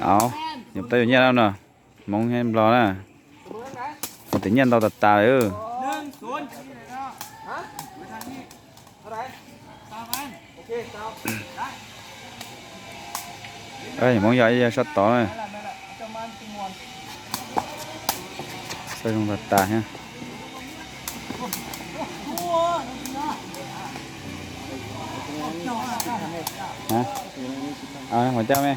Au, nyuam tab yus nyiaj no no, Hmoob thiab Nplog na, ua tim nyiaj ntau tas tas li. Hmoob yog ib yog sab tod na. Xab zoo tas tas thiab. Hov coj me,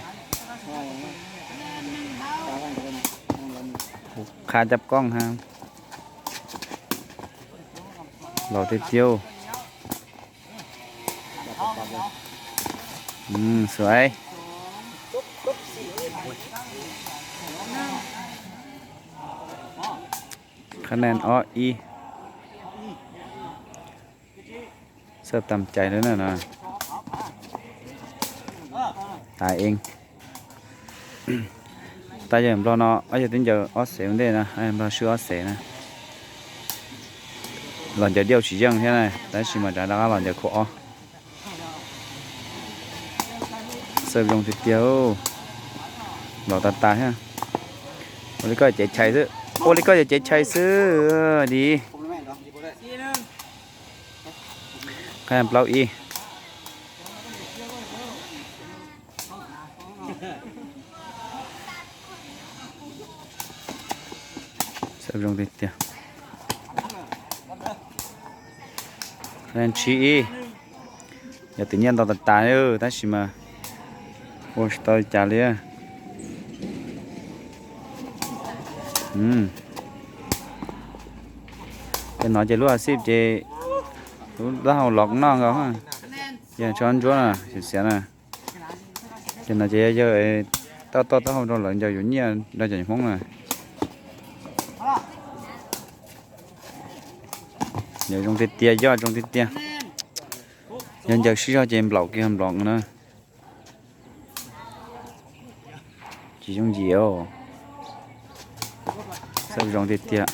qha cov koob hab. Laus tiag tiag. Sua, qhab nees ob ib. Xab tam cai lawm na no. Tas ev. Tab yawg Nplog no ob yawg twb ncaws ob xev ua ntej na, Nplog swb ob xev na. Los ncaws diauj tsis yeej thiab na, tab sis mas rov qab los ncaws khua ob. Xab zoo tiag tiag. Laus tas tas thiab. Ua li koj cev chais xwb, ua li koj cev chais xwb. Di, qhab plaub ib. Xab zoo tiag tiag. Qhab tsib ib. Yog tim nyiaj ntau tas tas tab sis mas ua tsis tau li cas li. Ces no ces lub a xij ces lub dab hau los noj nkaus. Yog tso ntsuab na, xiav xiav na. Ces no ces yog yawg toj toj taub hau rau lawv ncaws yuav nyiaj rau cov Hmoob na. Yog zoo tiag tiag, yog zoo tiag tiag. Yog ncaws sib zog ces nplaum kiag nplaum na. Tsis yooj yim. Xab zoo tiag tiag.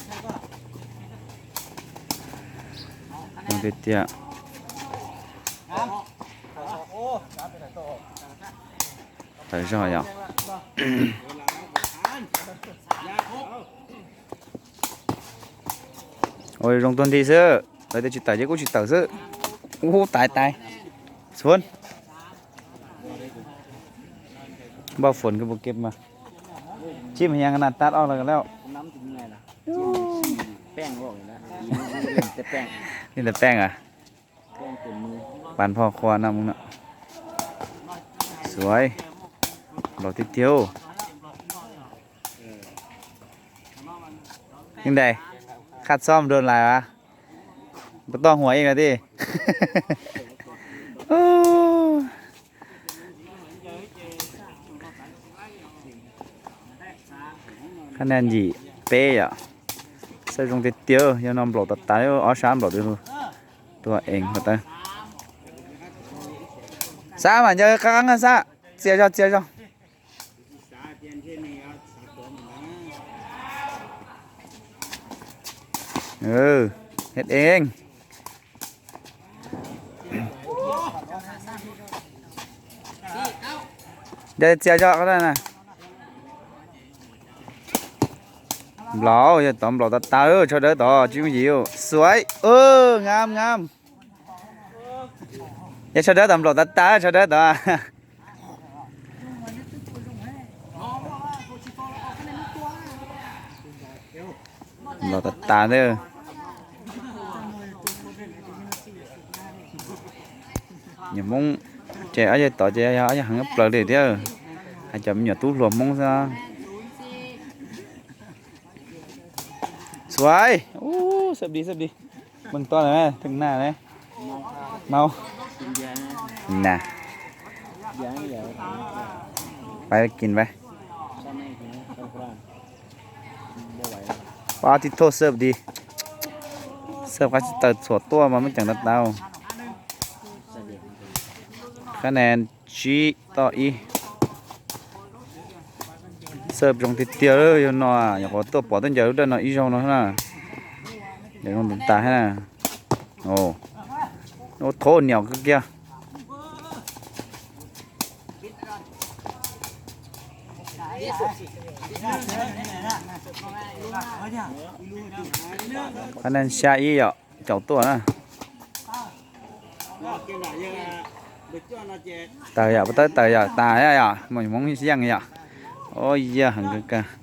Zoo tiag tiag. Tawm zog yom. Ua zoo tuag nti xwb, lawv tias tsis tawm ces kuj tsis tawm xwb. Ub, tais tais. Xuav. Npauj foom kws puas ke mas. Tsib mas yas nas tas o lawm lawm. Li ntawd peej a. Pas pho qhua no mus no. Xuav. Nplaum tiag tiag. Yeej dais, qhaj txhob mus rau lais as. Puas toj huam ib ko thiab. Qhab nees yim peb yom. Xab zoo tiag tiag, yog no nplaum tas tas, ob sab nplaum tiag. Tuag eev ko tas. Xab mas ncaws qab qab na Xab, txias zog txias zog. Hej eev. Ncaws txias zog ko na. Nplaum, yog tod nplaum tas tas, sawv dawb tod tsis yooj yim. Xuav, ngam ngam. Yog sawv dawb tod nplaum tas tas, sawv dawb tod. Nplaum tas tas thiab. Nyuam Hmoob ces ob yawg tod ces yog ob yawg heev plaws li thiab. Hais cov me nyuam tub hluas Hmoob xwb. Xuav, xab di xab di. Meej toj na, theej naj na. Mau na. Pab kis pab. Pab tib thauj xab di. Xab qab tsis taws txhuam tuaj mas muaj ceem tas tau. Qhab nees tsib toj ib. Xab zoo tiag tiag, yog no nyuam qhuav tuaj pom tuaj ncaws lub dawj no ib zaug no na. Zoo tas tas thiab na. Ua thauj niam kiag. Qhab neeg xya ib yom, caum tuaj na. Tawg yom, puas tawb tawg yom, tas yom, mus Hmoob yeej yom. Ua yog heev kawg.